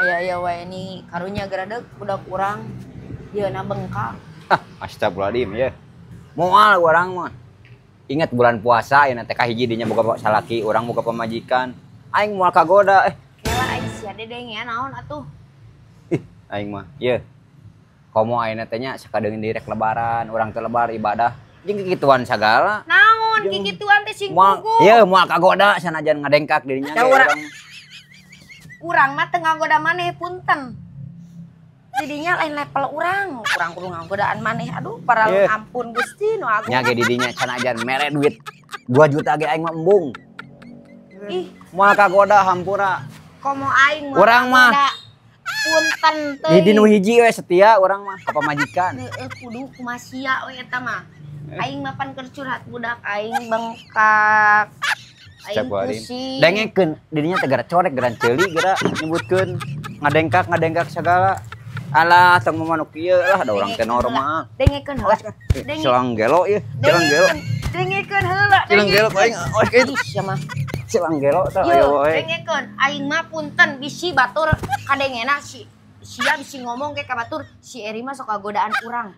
Aya-aya wae ni karunya geradeg budak urang yeuna bengkak. Ah, astagfirullahaladzim ya. Moal urang mah. Ingat bulan puasa ya teh kahiji dinya boga salaki, urang boga pamajikan. Aing moal kagoda eh. Kela aing sia dedengean naon atuh. Ih, aing mah ye. Komo ayeuna teh nya sakadeungin direk lebaran, urang teh lebar ibadah. Jeung kikituan sagala. Naon kikituan teh sing pugu. Ye, moal kagoda sanajan ngadengkak dirinya ge urang. Urang mah teu ngagoda maneh punten. Didinya lain level urang, urang kudu ngagodaan maneh. Aduh, para yeah. Ampun Gusti nu agung. Nya ge didinya sanajan mere duit 2 juta ge aing mah embung. Ih, moal kagoda hampura. Komo aing moal urang mah punten teuing. Di nu hiji we setia urang mah ka pamajikan. Heueuh kudu kumaha sia we eta mah. Aing mah pan keur curhat budak aing bengkak. Aing pusing. Dengekeun didinya teh gara corek gara ceuli gara nyebutkeun ngadengkak sagala. Alah, tong manuk kieu lah, ada orang teh normal. Dengekeun heula. Selang gelo ieu, selang gelo. Dengekeun heula. Selang gelo aing oh kitu. Sia mah. Selang gelo tah ayo wae. Dengekeun, aing mah punten bisi batur kadengena si sia bisi ngomong ke ka batur, si Eri mah sok kagodaan urang.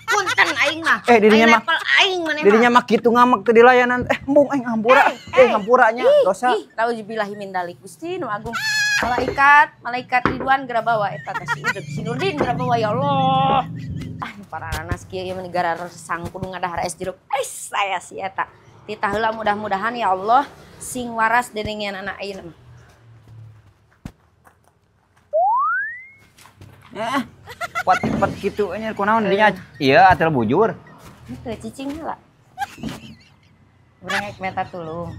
Punten aing mah. Eh dirinya mah aing maneh mah. Dirinya mah kitu ngamek teu dilayanan. Eh embung aing hampura. Eh hampura nya dosa. Ih, nauzubillahi min dalik Gusti nu agung. Malaikat, malaikat Ridwan geura bawa eta teh si Udeg, si Nurdin geura bawa ya Allah. Ah nu pararanas kieu ieu mah negara resang kudu ngadahar es jeruk. Eh saya si eta. Titah heula mudah-mudahan ya Allah sing waras dedengean anak ayeuna mah. Eh, kuat-kuat kitu nya kunaon dinya? Ieu atel bujur. Henteu cicing heula. Urang rek menta tulung.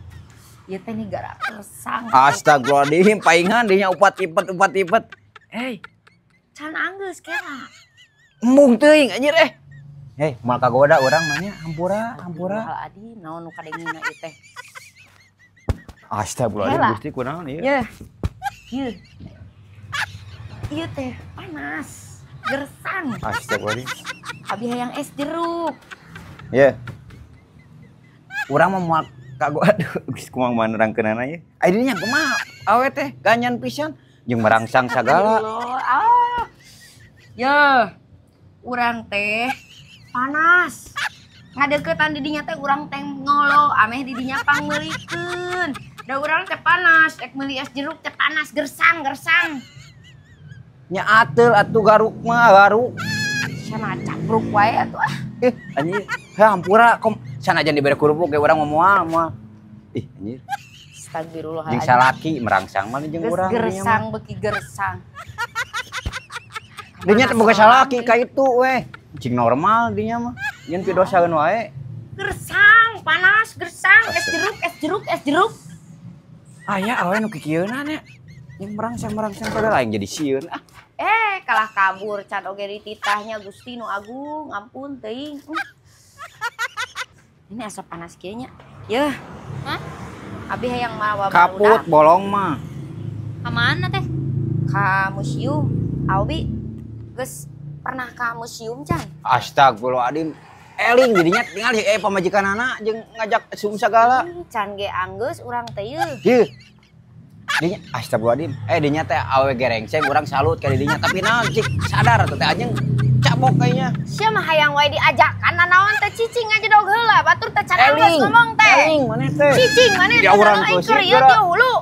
Ieu teh nigara resang. Astagfirullahaladzim, paingan dinya upat ipet. Eh, can anggeus kera. Embung teuing anjir eh. Hei, moal kagoda urang mah nya, hampura, hampura. Adi, naon nu kadengina ieu teh. Astagfirullahaladzim, Gusti kunaon ieu? Yeuh. Yeuh. Ieu teh panas, gersang. Astagfirullahaladzim. Abi hayang es jeruk. Yeuh. Urang mah moal kago aduh geus kumaha nerangkeunana ieu. Ai dinya kumaha awe teh ganyan pisan jeung merangsang sagala. Ah. Yeuh. Urang teh panas. Ngadeukeutan di dinya teh urang teh ngolo ameh di dinya pangmeulikeun. Da urang teh panas, rek meuli es jeruk teh panas gersang-gersang. Nya ateul atuh garuk mah garuk. Sana capruk wae atuh ah. Eh anjir, hampura kom sanajan dibere kerupuk ge urang mah moal moal. Ih anjir. Astagfirullahaladzim. Jeung salaki merangsang mah jeung urang. Gersang beuki gersang. Dinya teh boga salaki ka itu weh. Cing normal dinya mah. Nyeun pidosaeun wae. Gersang, panas, gersang, es jeruk, es jeruk, es jeruk. Aya awe nu kikieunana nya. Yang merangsang-merangsang padahal aing jadi sieun ah. Eh, kalah kabur can oge dititahnya Gusti nu agung, ampun teuing. Ini asa panas kieu nya. Yeuh. Hah? Abi hayang mawa kaput bolong mah. Ka mana teh? Ka museum. Abi geus pernah ka museum can? Astagfirullahaladzim. Eling jadinya tinggal pamajikanana jeung ngajak sum sagala. Can ge anggeus urang teh yeuh. Yeuh. Dinya astagfirullahaladzim. Eh dinya teh awe gerengseng urang salut ka dinya tapi naon cik sadar atuh teh anjing cabok kayaknya. Sia mah hayang wae diajakan nanaon teh cicing aja dog heula batur teh can anggeus ngomong teh. Eling maneh teh. Cicing maneh teh urang keur ieu ti hulu.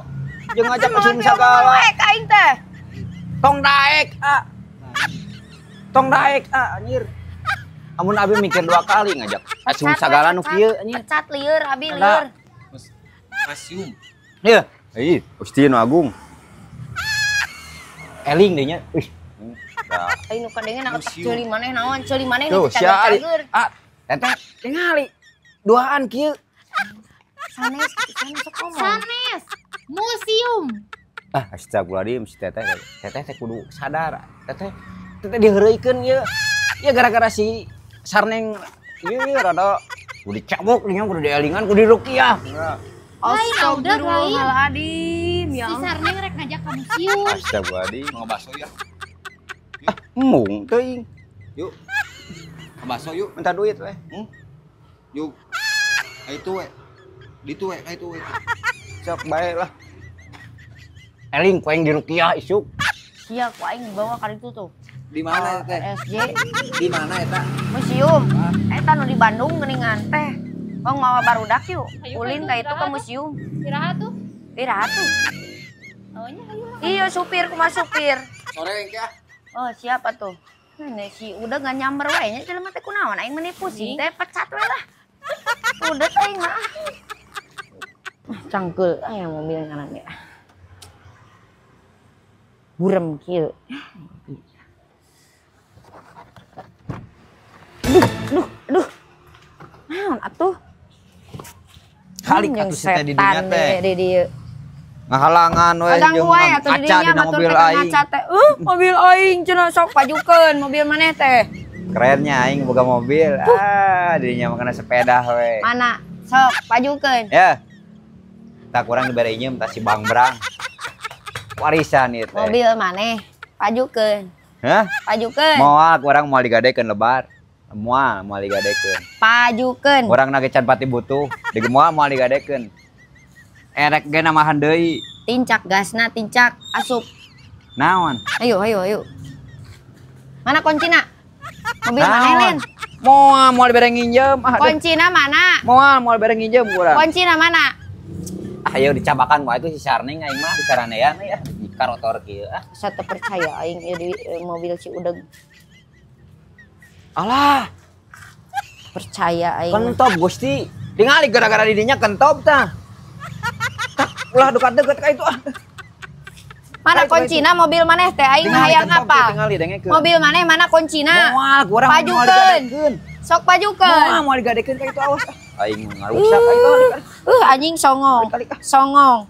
Jeung ngajak sum sagala. Wae ka aing teh. Tong daek ah. Tong daek ah anjir. Amun abi mikir 2 kali ngajak sum sagala nu kieu anjir. Pecat lieur abi lieur. Museum. Ieu. Ih, Gusti nu agung. Eling dinya. Ih. Aing nu kadengen otak ceuli maneh naon, ceuli maneh nu cager. Ah, teteh tingali. Duaan kieu. Sanes, sanes sok ngomong. Sanes. Museum. Ah, astagfirullahaladzim si teteh. Teteh teh kudu sadar. Teteh teteh diheureuykeun ieu. Ya gara-gara si Sarneng ieu rada kudu dicabok dinya kudu dielingan kudu diruqyah. Lain udah lain. Astagfirullahaladzim ya. Si Sarneng rek ngajak ka museum. Astagfirullahaladzim. Mau bakso ya. Ah, embung teuing. Yuk. Ke bakso yuk. Minta duit weh. Hmm? Yuk. Ka itu we. Ditu we, ka itu we. Sok bae lah. Eling ku aing diruqyah isuk. Sia ku aing dibawa ka ditu tuh. Di mana teh? SJ. Di mana eta? Museum. Eta nu di Bandung geuningan teh. Bang mawa barudak yuk. Ulin ka itu ke museum. Iraha tuh? Iraha tuh. Oh nya hayu lah. Iya supir kumaha supir. Sore engke ah. Oh siapa tuh? Ini si udah gak nyamber wae nya jelema teh kunaon aing meni pusing teh pecat we lah. Udah teh aing mah. Cangkeul aya mobil ngaran ge. Burem kieu. Duh, duh, duh. Naon atuh? Kalik atuh si teh di dinya teh. Di dieu. Ngahalangan we jeung ngaca dina mobil aing. Mobil aing cenah sok pajukeun mobil maneh teh. Kerennya aing boga mobil. Ah, dirinya mah kana sepeda we. Mana? Sok pajukeun. Ya. Tak kurang dibere inyeum tah si Bang Brang. Warisan ieu teh. Mobil maneh pajukeun. Hah? Pajukeun. Moal kurang moal digadekeun lebar. Moal moal digadekeun. Pajukeun. Urang na ge can pati butuh, di moal moal digadekeun. Erek ge namahan deui. Tincak gasna, tincak asup. Naon? Ayo, ayo, ayo. Mana kuncina? Mobil mana Len? Moal moal dibere nginjem. Ah, kuncina mana? Moal moal dibere nginjem urang. Kuncina mana? Ah, ayo dicabakan wae itu si Sarneng aing mah disaranean ya di karotor kieu ah. Asa teu percaya aing ieu di mobil si Udeg. Alah. Percaya aing. Kentop Gusti. Tingali gara-gara didinya kentop tah. Ulah dekat-dekat ka itu ah. Mana kuncina mobil maneh teh aing hayang apa? Mobil maneh mana kuncina? Moal kurang pajukeun. Sok pajukeun. Moal moal digadekeun ka itu awas ah. Aing ngarusak ka itu. Anjing songong. Songong.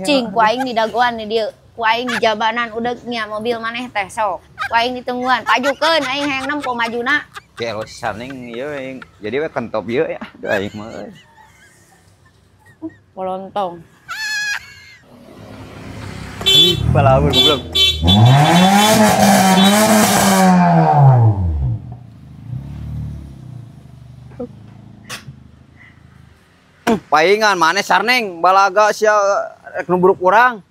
Cing ku aing didagoan di dieu. Ku aing dijabanan udeg nya mobil maneh teh sok. Ku aing ditungguan pajukeun aing hayang nempo majuna. Kelo sareng ieu aing. Jadi we kentop ieu ya. Aduh aing mah euy. Polontong. Ih, palawur goblok. Paingan maneh sarneng balaga sia rek nubruk urang.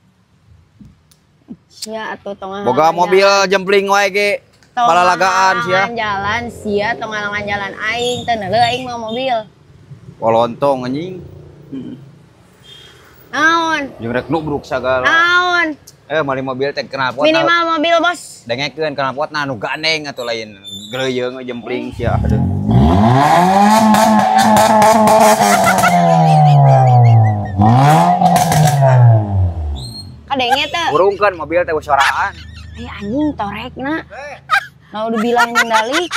Sia atuh tong boga mobil jempling wae ge balalagaan sia. Jalan sia tong ngalangan jalan aing teu neuleuh aing mau mobil. Polontong anjing. Naon? Jeung rek nubruk sagala. Naon? Mali mobil teh knalpot. Minimal mobil, Bos. Dengekeun knalpotna nu gandeng atuh lain greuyeung jempling sia. Aduh. Kadenge teh. Urungkeun mobil teh soraan. Anjing torekna. Nah udah bilang ngendalik.